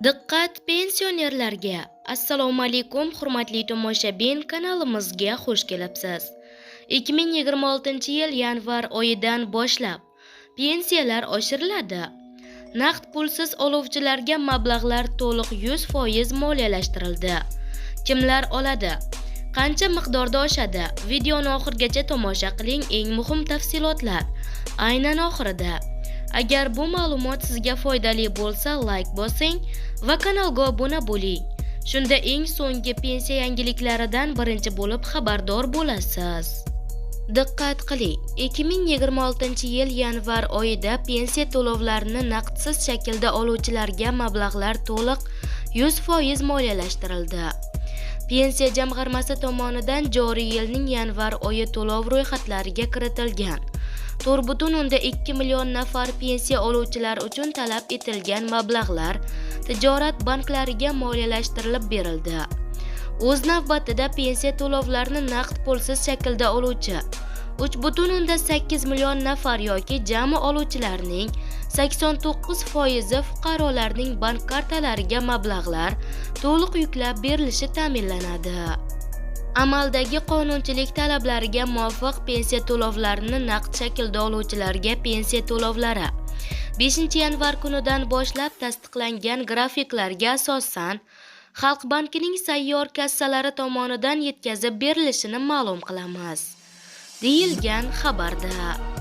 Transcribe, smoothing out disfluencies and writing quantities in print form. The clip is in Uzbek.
Diqqat pensionerlarga! Assalomu alaykum, hurmatli tomoshabin, kanalimizga xush kelibsiz. 2026-yil yanvar oyidan boshlab pensiyalar oshiriladi. Naqd pulsiz oluvchilarga mablag'lar to'liq 100% moliyalashtirildi. Kimlar oladi? Qancha miqdorda oshadi? Videoni oxirigacha tomosha qiling, eng muhim tafsilotlar aynan oxirida. Agar bu ma'lumot sizga foydali bo'lsa, like bosing va kanalga obuna bo'ling. Shunda eng so'nggi pensiya yangiliklaridan birinchi bo'lib xabardor bo'lasiz. Diqqat qiling, 2026-yil yanvar oyida pensiya to'lovlarini naqdsiz shaklda oluvchilarga mablag'lar to'liq 100% moliyalashtirildi. Pensiya jamg'armasi tomonidan joriy yilning yanvar oyi to'lov ro'yxatlariga kiritilgan 4,2 million nafar pensiya oluvchilar uchun talab etilgan mablag'lar tijorat banklariga moliyalashtirilib berildi. O'z navbatida pensiya to'lovlarini naqd pulsiz shaklda oluvchi 3,8 million nafar yoki jami oluvchilarning 89% fuqarolarning bank kartalariga mablag'lar to'liq yuklab berilishi ta'minlanadi. Amaldagi qonunchilik talablariga muvofiq pensiya to'lovlarini naqd shaklda oluvchilarga pensiya to'lovlari 5-yanvar kunidan boshlab tasdiqlangan grafiklarga asosan Xalq bankining sayyor kassalari tomonidan yetkazib berilishini ma'lum qilamiz, deyilgan xabarda.